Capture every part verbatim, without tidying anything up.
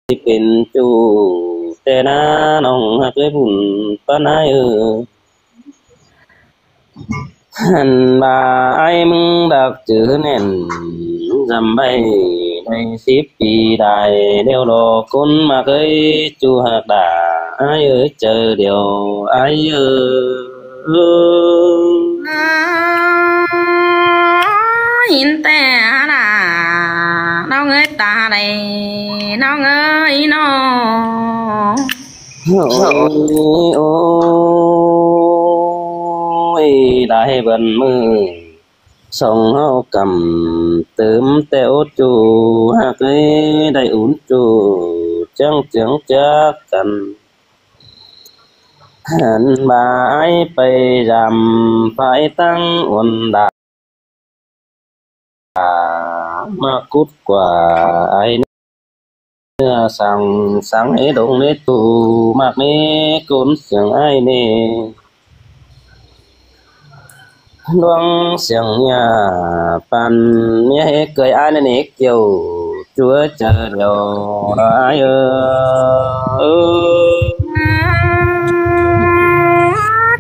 pên ꞌchu ꞌtẹ ꞌná ꞌnọng ꞌhặc ới bun ꞌpắn ai ơ. Hẳn ꞌva ai ꞌmứng đắc chứ nẻn dăm ꞌvạy đảy síp pi đảy ꞌlẹo lo ꞌcốn ꞌmặc ới ꞌchu ꞌhặc đa ai ơ, chaư điêu ai ơ. ꞌHín ꞌtẹ hả đa ꞌnọng ới ta đảy ꞌnọng ới ꞌnọ. Ôi, ôi, đảy bươn ꞌmự song ꞌháu căm tứm ꞌtẹ ốt ꞌchu ꞌhặc ới đảy ún ꞌchu ꞌchắng ꞌchướng chắc căn. Hẳn ꞌva ai pay dăm pay ꞌtáng uôn đa ꞌmặc cút ꞌquá ai ꞌnưa săng săng ế đông ꞌnê ꞌchu ꞌmặc ꞌnê ꞌcốn siêng ai ꞌnê. ꞌLuống siêng ꞌnhá păn ꞌnhá ꞌhế ꞌcới ai ꞌnê ꞌnê kiêu ꞌchu ới, chaư điêu ai ơ.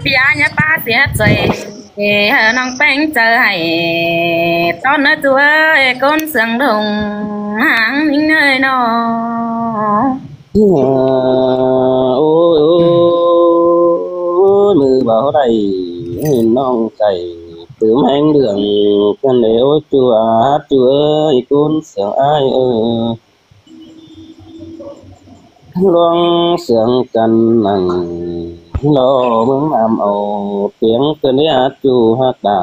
Pia ꞌnhá ꞌpá sia ꞌchoi. Ê, hơ ꞌnọng ꞌpéng chaư hảy ꞌtọn ꞌnớ ꞌchu ới, ꞌcốn siêng đông háng ꞌnhính ới ꞌnọ. Ôi, ôi, ôi, ꞌmự báu đảy ꞌnọng cảy tứm ꞌhéng đường căn đê ôi ꞌchu át ꞌchu ới, ꞌcốn siêng ai ơ. ꞌLuống siêng căn nẳng lo ꞌmứng ꞌnặm au piếng căn đê át ꞌchu ꞌhặc đa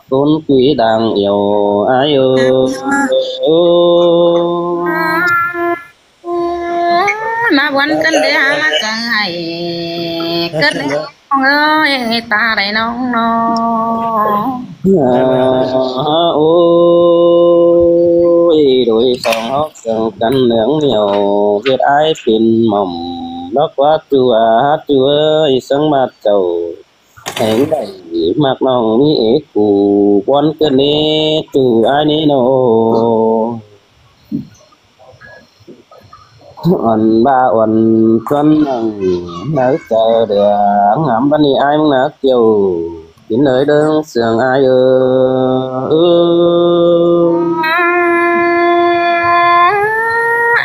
ꞌcốn quí đang iêu ai ơ. ꞌMá bón căn đê hả ꞌmá căng hảy căn đê ꞌnọng ới ta đảy ꞌnọng ꞌnọ. Ôi, đôi song hốc song căn nướng nhiều, ꞌviạk ai pên mỏm lóc ꞌquá ꞌchu át ꞌchu ới, sướng bát chầu hẻng đảy ꞌmặc ꞌnọng ꞌmí ế cu bón căn đê ꞌchu ai ꞌnê ꞌnọ. Uôn ꞌva uôn ꞌchuôn nẳng náo chaư đưa ngắm bát ꞌnị ai ꞌmứng náo kiêu. Kính ới đương siêng ai ơ.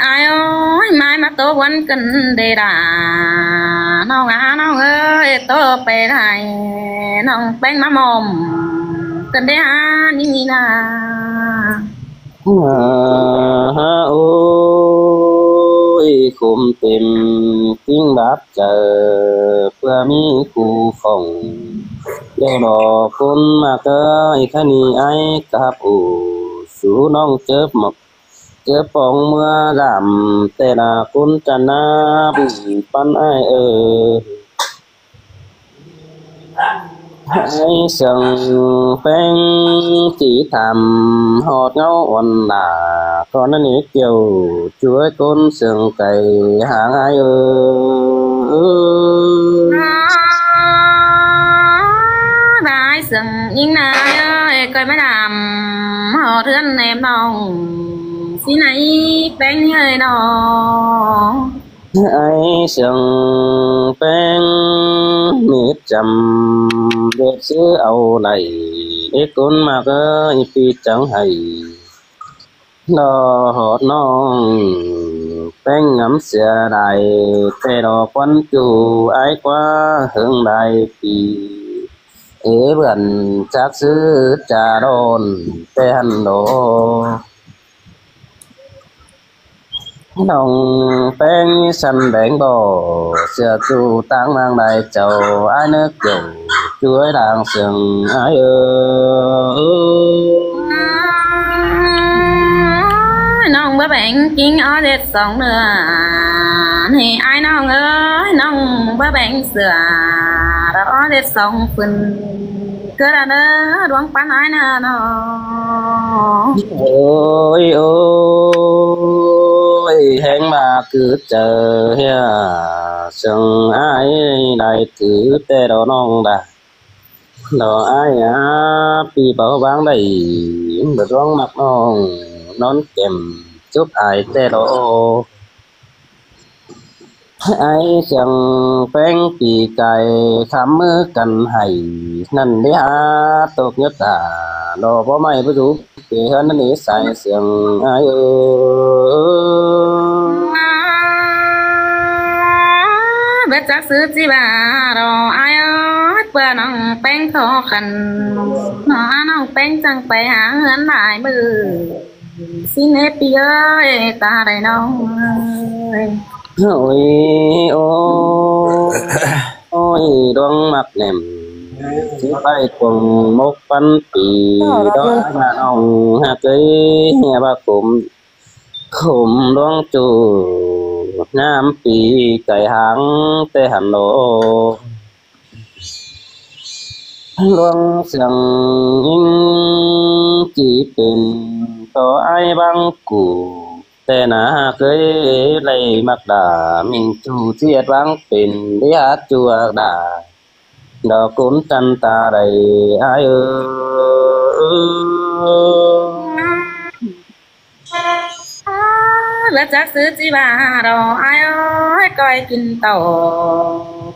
Ai ơi, mai ꞌmá ꞌtố bón căn đê đa ꞌnọng á ꞌnọng ới, ꞌtố pay đảy ꞌnọng ꞌpéng ꞌmá mỏm căn đê hả ꞌnị ꞌnị đa. Hả, hả, ôi, khôm têm kính báp chaư ꞌpưa ꞌmí khu khong. Đeo đỏ ꞌcốn ꞌmặc ới, khá ꞌnị ai cắp ủ sú ꞌnọng chớp mọc, chớp póng ꞌmưa dảm ꞌtẹ đa ꞌcốn chăn ná bun ꞌpắn ai ơ. Ai siêng ꞌpéng ꞌchí tham ꞌhọt ꞌngáu uôn đa, ꞌcón ꞌnị kiêu ꞌchu ới ꞌcốn siêng cay háng ai ơ. Ai siêng ꞌnhính ꞌnị ơi, ꞌcoi ꞌmá tham ꞌhọt ꞌhướn ꞌném ꞌnọng ꞌsí ꞌnị ꞌpéng ơi ꞌnọ. Ai siêng ꞌpéng mết chăm đét ꞌsứ au đảy, đét ꞌcốn ꞌmặc ới, pi chắng hảy lo ꞌhọt ꞌnọng ꞌpéng ngắm sia đảy, ꞌtẹ lo ꞌquăn ꞌchu ai ꞌquá hưng đảy pi. Ế bươn chắc ꞌsứ cha đôn ꞌtẹ hẳn đô. ꞌNọng ꞌpéng săn đéng bò, sia ꞌchu táng mang đảy chảu ai ꞌnớ kiêu, ꞌchu ới đang siêng ai ơ. ꞌNọng báu béng kính ók ꞌdệt song ꞌnưa, ꞌnị ai ꞌnọng ơi, ꞌnọng báu béng sửa, ók ꞌdệt song phưn. Cứ đa đơ đuống ꞌpắn ai ꞌnớ ꞌnọ. Ôi, ôi, héng ꞌmá cứ chaư ꞌhia, siêng ai đảy thứ ꞌtẹ đo ꞌnọng đa. Đo ai á, pi báu báng đảy, báu đuống ꞌmặc ꞌnọng, ꞌnón kẻm chúp ai ꞌtẹ đo. Ai sương peng pi cai khăm ꞌmứ căn hảy ꞌnặn đi há tốc nhớt ta lo bó mai bó dú kê hơn ꞌnặn đi sai sương ai ơi. Bớt chắc xứ chi ba ꞌló ai ơi, ꞌpưa ꞌnọng peng khó khăn, ꞌnọng peng chắng pay háng ꞌhướn lai ꞌmự. Xin ép pi ơi, ta đảy ꞌnọng ơi. Ôi, ôi, ôi, đuông ꞌmặc nẻm. Chứ phải cuông mốc păn pi, đó là ꞌnọng hạt ơi, nghe ba khốm, khốm đuông chu, ꞌnhám pi, cai háng, té hẳn lô. Đuông sương ꞌnhính chỉ pên, tó ai bang củ, té nả hák ơi, lay ꞌmặc đa, ꞌmính chu ꞌchiết bang pên, đi há chua đa, đó cốn chăn ta đảy, ai ơi. Bớt chắc xứ chi ba ꞌló ai ơi, coi kin tàu,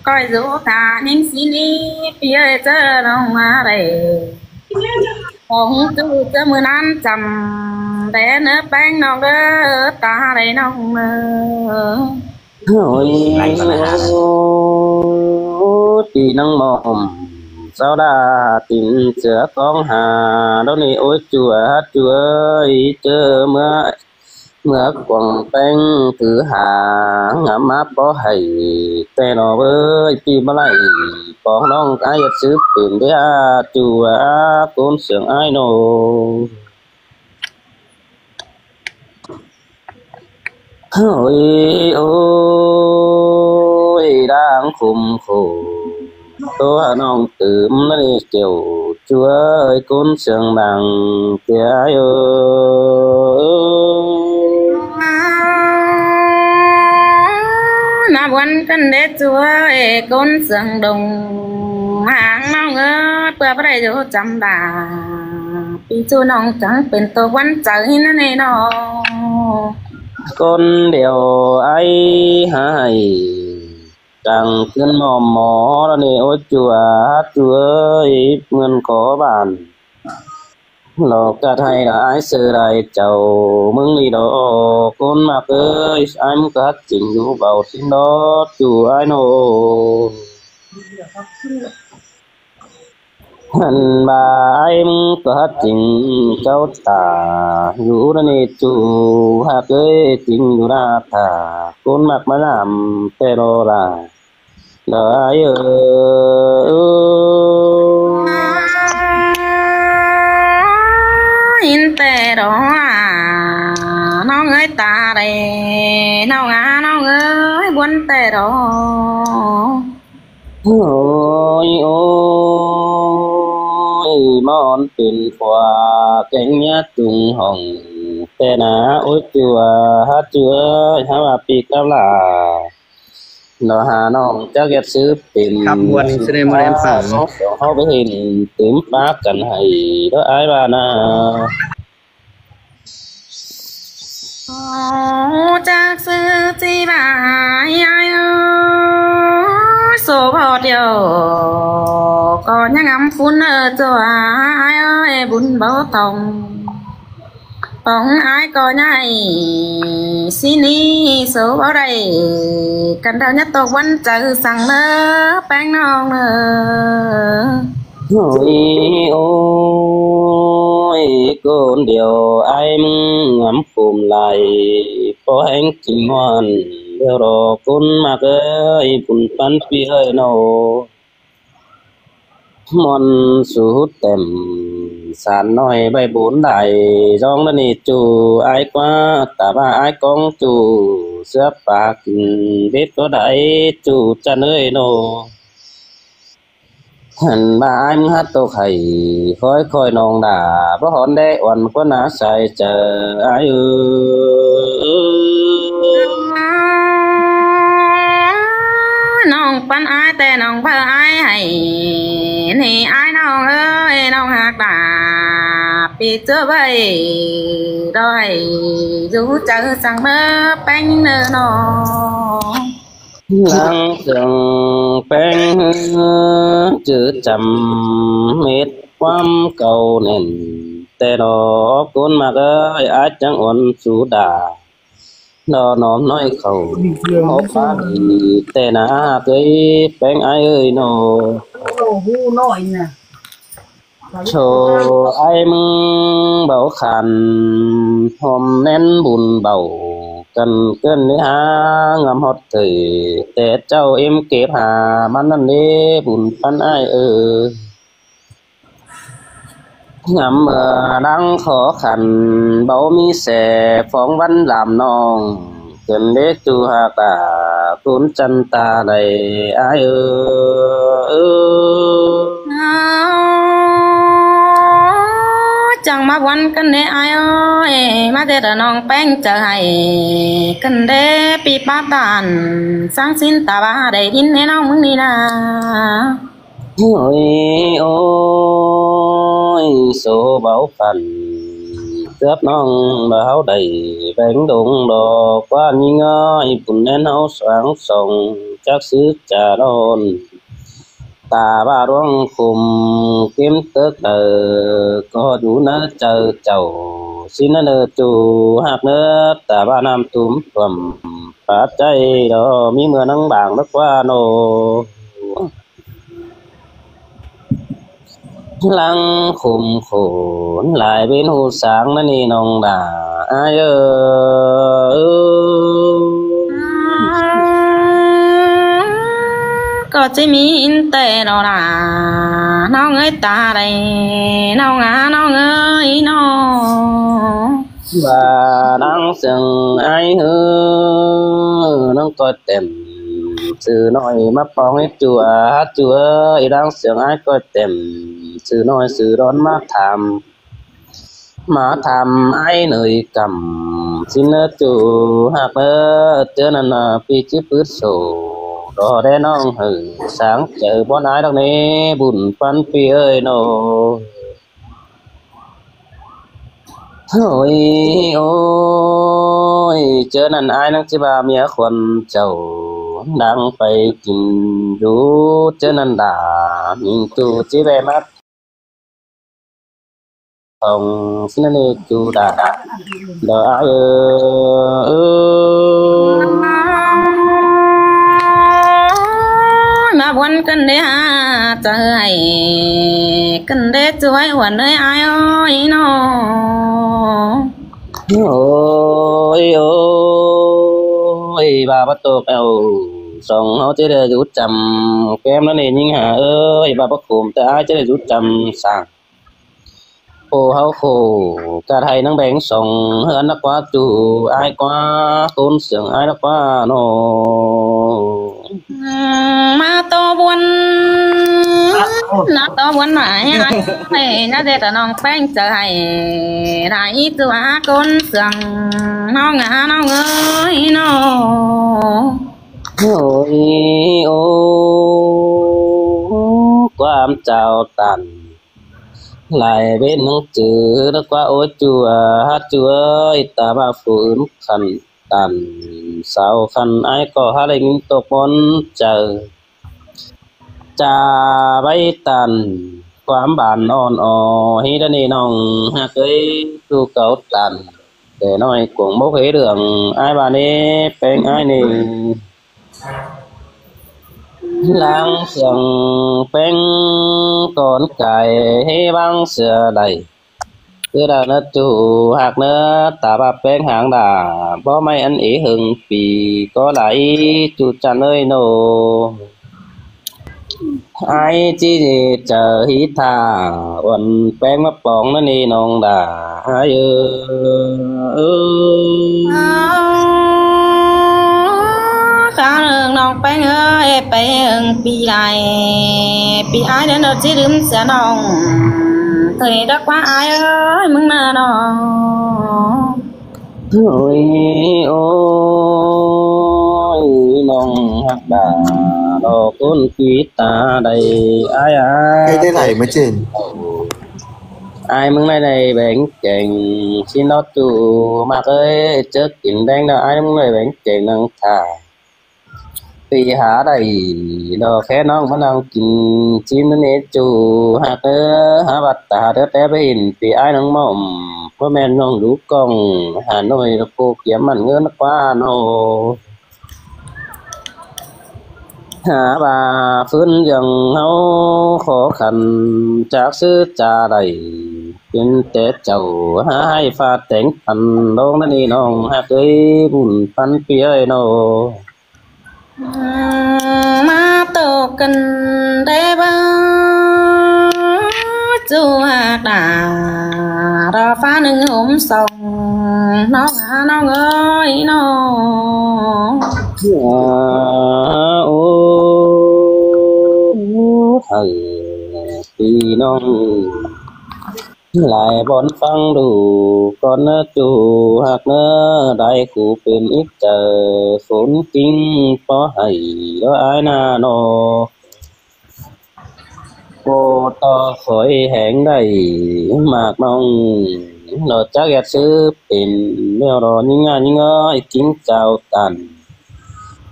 coi dú ta ꞌnhính xin ép pi ơi, ꞌchớ ꞌnọng ma đảy. Khong chu ꞌchớ ꞌmự ꞌnặn chăm, té ꞌnớ peng ꞌnọng đơ, ta đảy ꞌnọng ơi. Ôi, ôi, ôi, pi ꞌnăng mom, sau đa tin sứa cóng ha, đó ꞌnị ôi chua, chua ơi, ꞌchớ ꞌmưa, ꞌmưa cuông peng thứ ha, ngắm áp bó hảy, té ꞌnọ ơi, pi bá lai, cóng ꞌnọng ai ꞌdệt xứ pên đi há chua, cốn sương ai ꞌnọ. Ôi, ôi, đang khum khổ, tô hà ꞌnọng tứm ꞌnị, chẻo chua ơi, cốn sương đang tia ơi. Nả buôn căn đế chua ơi, cốn sương đồng, háng ꞌnọng ơi, ꞌpưa bá đảy dú chăm đa. Pi chu ꞌnọng chắng pên tô ꞌquán chaư ꞌnặn ꞌnị ꞌnọ. Cốn điêu ai hái, chắng ꞌcứn mò mò ꞌnị, ôi chua, há chua ơi, ꞌmươn có bản. Lo cắt hảy là ai sư đảy chảu ꞌmứng đi đó, cốn ꞌmặc ơi, ai ꞌmứng cắt chính dú báu tin đó, chu ai ꞌnọ. Hẳn ba ai ꞌmứng cắt chính cháu ta, dú ꞌnặn ꞌnị chu hák ơi, chính dú đa ta, cốn ꞌmặc ꞌmá ꞌnặm té ꞌló đa. Đó ai ơi. Ín té đó à, ꞌnọng ơi, ta đảy ꞌnọng à, ꞌnọng ơi, buôn té đó. Ôi, ôi, món pên khua kéng nhá tung hỏng, té nả ôi chua, há chua ơi, há ba pi cắp lả. Đó hà ꞌnọng chắc ꞌdệt xứ pên. Khắp buôn sư đảy ꞌmá đen phẳng. Đó, đó, đó, báu hên tứm pá căn hảy, đó ai ba nả. Ôi, chắc xứ chi ba ai ơi, số báu điêu, có nhá ngắm phun ơ chua ai ơi, bun báu tòng. Tòng ai có nhảy, xin đi số báu đảy, căn đao nhất tô ꞌquán chaư săng ꞌnớ, peng ꞌnọng ơi. Ôi, ôi, cốn điêu ai ꞌmứng ngắm khum lai, báu hén chính ngoan, điêu đó cốn ꞌmặc ơi, bun păn pi ơi ꞌnọ. Mòn sú tẻm, sán ꞌnọi ꞌvạy bốn đảy, dong ꞌnặn ꞌnị chu ai ꞌquá, ta ba ai cóng chu, sứa pák, bếp có đảy chu chăn ơi ꞌnọ. Hẳn ba ai ꞌmứng há tô hảy, khói khói ꞌnọng đa, báu hón đé uôn ꞌquá nả sai chaư ai ơi. ꞌNọng păn ai té ꞌnọng phaư ai hảy, ꞌnị ai ꞌnọng ơi, ꞌnọng hák đa, pi chua ꞌvạy, đảy dú chaư săng ꞌmớ peng ꞌnớ ꞌnọng. Lăng sương péng hư chứ chăm mết quăm cầu nền. Té đó cún mạc ơi, ái chăng uốn sú đà. Đó nóm nói khẩu. Hộp bá đi, té nả hạc ơi, péng ái ơi nô. Chô ái ꞌmứng báu khăn, hôm nén bun báu, căn cơn đi há ngắm hót thời, té chảu êm kếp hà, ꞌmắn ꞌnặn đi bun ꞌpắn ái ơi. Ngắm ꞌmưa đang khó khăn, báu ꞌmí xe phóng văn làm nong, cơn đế chu hạc đà, cún chăn ta đảy ái ơi. Chăng ꞌmá ꞌvắn căn đế ái ơi, ꞌmá đế ta nong péng chaư hảy, căn đế pi pá tản, sáng xin ta ba đảy đính đế nong ꞌmứng đi nả. Ôi ôi, số báu phăn, cướp nong báu đảy, béng đông đó, ꞌquá ꞌnhính ơi, bun nén ꞌháu sáng sông, chắc xứ chả đón. Ta ba đuống khum kiếm tớc đờ, có dú nớ chaư chảu, xin nớ nơ chu hạc nớ, ta ba năm túm tuầm, phá cháy đó, ꞌmí ꞌmưa nắng bảng đó ꞌquá nô. Lăng khum khổ, lai bên hú sáng ꞌnặn đi nong đà, ái ơi. Có ꞌchí ꞌmí ín té đó đà, nong ơi ta đảy, nong á, nong ơi nô. Ba đang sương ái hư, nong ꞌcoi tẻm, sư ꞌnọi ꞌmá póng ꞌhế chu á, chu ơi, đang sương ái ꞌcoi tẻm, sư ꞌnọi sư đón ꞌmá tham. ꞌMá tham ái nới cắm, xin nớ chu hạc nớ, ꞌchớ ꞌnặn pi ꞌchí pứt sổ, đó đé nong hử, sáng chaư bón ái đắc nế, bun ꞌpắn pi ơi nô. Ôi ôi, ꞌchớ ꞌnặn ái nắng ꞌchí ba ꞌmía khuôn chảu, đang pay kin dú, ꞌchớ ꞌnặn đả, ꞌmính tu ꞌchí be mát. Ông xin nê chu đà, đó ái ơi. Ôi, ꞌmá ꞌvắn căn đế hả, chaư hảy, căn đế chu ái ꞌvắn ơi ái ơi nô. Ôi ôi, ba bắt tộc eo, song ꞌháu ꞌchí đảy dú chăm, kem ꞌnớ nê ꞌnhính hả ơi, ba bắt khum té ái ꞌchí đảy dú chăm sang. Khổ ꞌháu khổ, cát hảy nắng béng song, hớn ꞌnắc ꞌquá chu, ái ꞌquá, cốn sương ái ꞌnắc ꞌquá nô. ꞌMá tô ꞌvắn, ꞌnạ tô ꞌvắn ꞌmá ái, ꞌnạ đé ta nong péng chaư hảy, đảy ꞌchí ꞌchua cốn sương, nong á, nong ơi nô. Ôi ôi, ꞌquám chao tản, lai bên nắng chư, ꞌnạ ꞌquá ôi chu á, chu ơi, ta ba phủ ứn khăn tản, sao khăn ái ꞌcọ há lêng tốc ꞌmón chaư. Chả báy tản, ꞌquám bản ỏn o, hí đa nê nong, hák ơi, tu cáu tản. Té ꞌnọi cuông mốc hế đường, ái ba nê, péng ái nê. Láng sương péng con cái, hế báng sửa đảy. Cứ đa ꞌnớ chu hák ꞌnớ, ta ba péng háng đà, bó ꞌmạy ăn ế hưng pì, có đảy chu chăn ơi nô. Ái ꞌchí dê chaư hí tha, uôn péng ꞌmá póng ꞌnớ nê nong đà, ái ơi. Cá nương nong péng ơi, pay hưng pì đảy, pì ái đen đột ꞌchí đứm sia nong. Thời đắc ꞌquá ái ơi, ꞌmứng ꞌnạ nong. Ôi ôi, nong hák đà, đó cốn pì ta đảy, ái ái. Cái đấy này mới trên. Ái ꞌmứng ꞌnạy đảy béng chẻng, xin đó chu mák ơi, chớc kin đéng đó, ái ꞌmứng ꞌnạy béng chẻng năng thả. ꞌpi hả đảy, ꞌlọ khék ꞌnọng ꞌmá ꞌnăng kin ꞌchí ꞌnị ꞌchu ꞌhặc ꞌnớ, hả ꞌvặt ta hả đớt đé báu hên ꞌpi ải ꞌnọng ꞌmom, ꞌpưa ꞌmen ꞌnọng đu ꞌcóng Hà Nội ꞌlọ ꞌcọ kiêm ꞌmắn ꞌngớn ꞌquá ꞌnọ. Hả ꞌva ꞌphớn dăng ꞌháu khó khăn chák ꞌsứ cha đảy, pên té chảu hả hảư pha téng păn ꞌlống ꞌnị ꞌnọng ꞌhặc ới, bun păn ꞌpi ới ꞌnọ. ꞌMá ꞌtộc căn đé báu ꞌchu ꞌhặc đả, ꞌlọ phá ꞌnưng ꞌhôm song ꞌnọng hả ꞌnọng ới ꞌnọ. Ơ, ô, hảư ꞌpi ꞌnọng lai bón ꞌphắng đu ꞌcón ꞌnớ ꞌchu ꞌhặc ꞌnớ, đảy khủ pên íp chaư phốn kin ꞌpó hảy ꞌlọ ải ꞌnạ ꞌnọ. ꞌCọ ꞌtọ khỏi heng đảy ꞌmặc ꞌnọng, ꞌlọ chắc ꞌdệt ꞌsứ pên ꞌnéo ꞌlọ ꞌnhính ꞌnhá ꞌnhính ới kin chảu tản,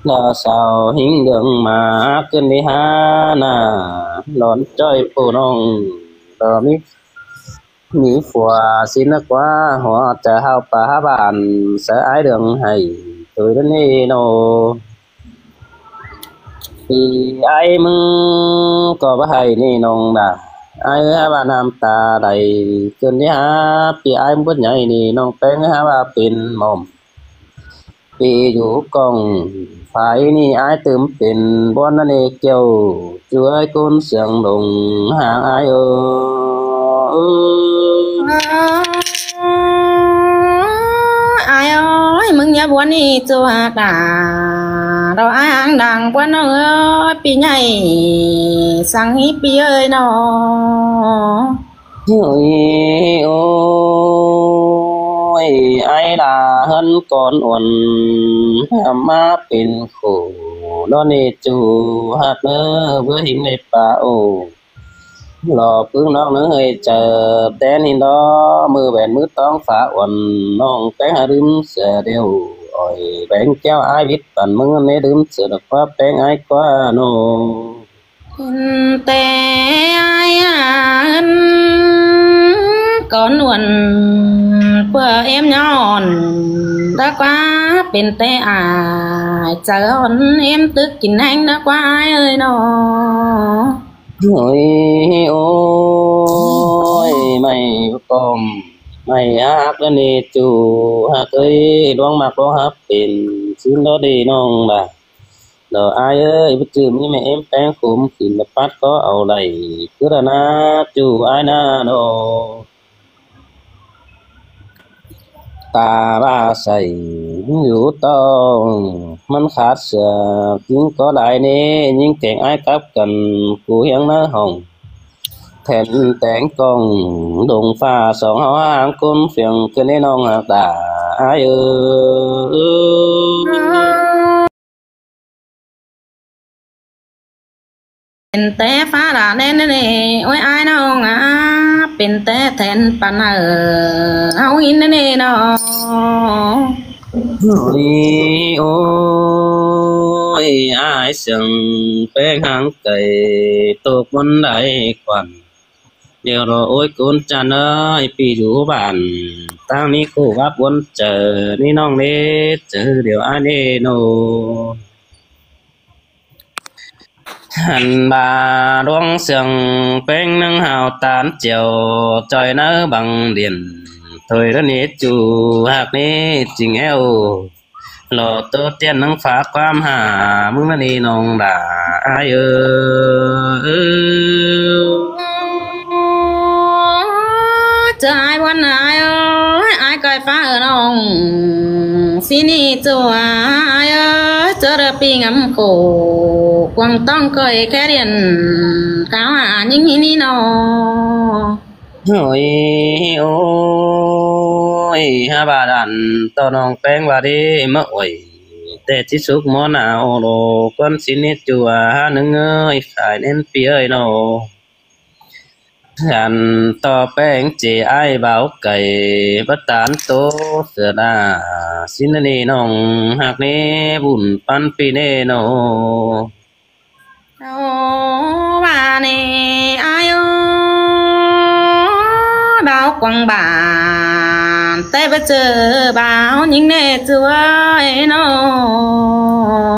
ꞌlọ sau ꞌhính đương ꞌmá ꞌcứn đi hả ꞌnạ, lón ꞌchoi ꞌpộ ꞌnọng ꞌlọ ꞌmí ꞌmí phua ꞌsịn ꞌnớ ꞌquá, hua chaư ꞌháu pá hả bản saư ải đương hảy ꞌtoi ꞌnị ꞌnọ. ꞌPi ải ꞌmứng ꞌcọ báu hảy ꞌnị ꞌnọng đa. Ải hả ꞌva ꞌnặm ta đảy ꞌcứn đi hả ꞌpi ải ꞌmứng bớt nhay ꞌnị ꞌnọng ꞌpéng hả ꞌva pên ꞌmom. ꞌPi dú ꞌcóng phải ꞌnị ải tứm pên bón ꞌnặn ꞌnị kiêu, ꞌchu ới ꞌcốn siêng lông hang ải ơ. Ải ơi, ꞌmứng ꞌnhá bón ꞌnị ꞌchu ꞌhặc đả, ꞌlọ ải hang đang bón ꞌnọng ới, ꞌpi nhay săng ꞌhí ꞌpi ới ꞌnọ. Ôi, ôi, ải đa ꞌhướn cón uôn, ꞌmá pên khổ, ꞌlọ ꞌnị ꞌchu ꞌhặc ꞌnớ, báu ꞌhính ꞌnị pá ô. ꞌLọ ꞌpứng ꞌnọng ꞌnớ ꞌhới chaư tén ꞌhính ꞌlọ, ꞌmự bẻn ꞌmự ꞌtóng phá uôn, ꞌnọng ꞌpéng hả đưm sửa điêu, ỏi bẻng kéo ải vít păn ꞌmứng ꞌnị đưm sửa độc ꞌquá ꞌpéng ải ꞌquá ꞌnọ. Pên té ải hả ꞌhướn cón uôn, ꞌpưa êm ꞌnhó ón, đa ꞌquá pên té ải chaư ón, êm tức kin ꞌhéng đa ꞌquá ải ới ꞌnọ. Ôi, ôi, ꞌmạy ꞌcóm, ꞌmạy hák ꞌnị ꞌchu ꞌhặc ới, ꞌluống ꞌmặc ꞌluống hák pên, ꞌsướng ꞌlọ đi ꞌnọng đa. Đa ải ới, báu ꞌchư ꞌmí ꞌmẹ êm ꞌpéng khôm khửn đa pắt có au đảy, cứ đa ꞌnạ ꞌchu ải ꞌnạ ꞌnọ. Ta ꞌva say dú ꞌtóng, ꞌmắn khát sửa kin có đảy ꞌnị, ꞌnhính keng ải cắp căn cu hiếng ꞌnớ hỏng. Then téng cong đông pha song ꞌháu háng ꞌcốn phiêng ꞌcứn ꞌnị ꞌnọng ꞌhặc đa ải ới. Pên té phá đa ꞌnê ꞌnê, ôi ải ꞌnọng ꞌnạ, pên té then păn hảư ꞌháu ꞌhính ꞌnê ꞌnê ꞌnọ. Ôi, ôi, ải siêng ꞌpéng háng cay, tốc ꞌmắn đảy khuôn. Điêu ꞌlọ ôi ꞌcốn chăn ới, ꞌpi dú bản, ꞌtáng ꞌnị ꞌcọ báp ꞌvốn chaư, ꞌnị ꞌnọng ꞌnị, chaư điêu ải ꞌnị ꞌnọ. Hăn ꞌva ꞌluống siêng ꞌpéng ꞌnưng hao tán chiêu, ꞌchoi ꞌnớ băng điện, thôi ꞌlọ ꞌnị ꞌchu ꞌhặc ꞌnị ching eo. Lỏ tô tiên ꞌnưng phák ꞌquám hả ꞌmứng ꞌnị ꞌnọng đa ải ới. ꞌChớ ải ꞌván ải ơi, ải ꞌcoi phák ꞌnọng ꞌsịn ꞌnị ꞌchu ải ơi, ꞌchớ đa ꞌpi ngắm khổ, cuông ꞌtóng ꞌcoi ké điện, cáo hả ꞌnhính ꞌnị ꞌnọ. Ôi, ôi, hả ꞌva đan ꞌto ꞌnọng ꞌpéng ꞌva đi ꞌmá ôi, té ꞌchí súc ꞌmó ꞌnạ ô lô, ꞌcốn ꞌsịn ꞌnị ꞌchu hả ꞌnưng ới, phải ꞌnén ꞌpi ới ꞌnọ. Ăn tó peng ꞌchí ai báo cải, báu tán tô sửa đa. Xin nê nong hạc nê bun păn pi nê nô. Ô, ba nê ai ơ, báo quảng bản, té báu ꞌchớ báo ꞌnhính nê ꞌchưa ê nô.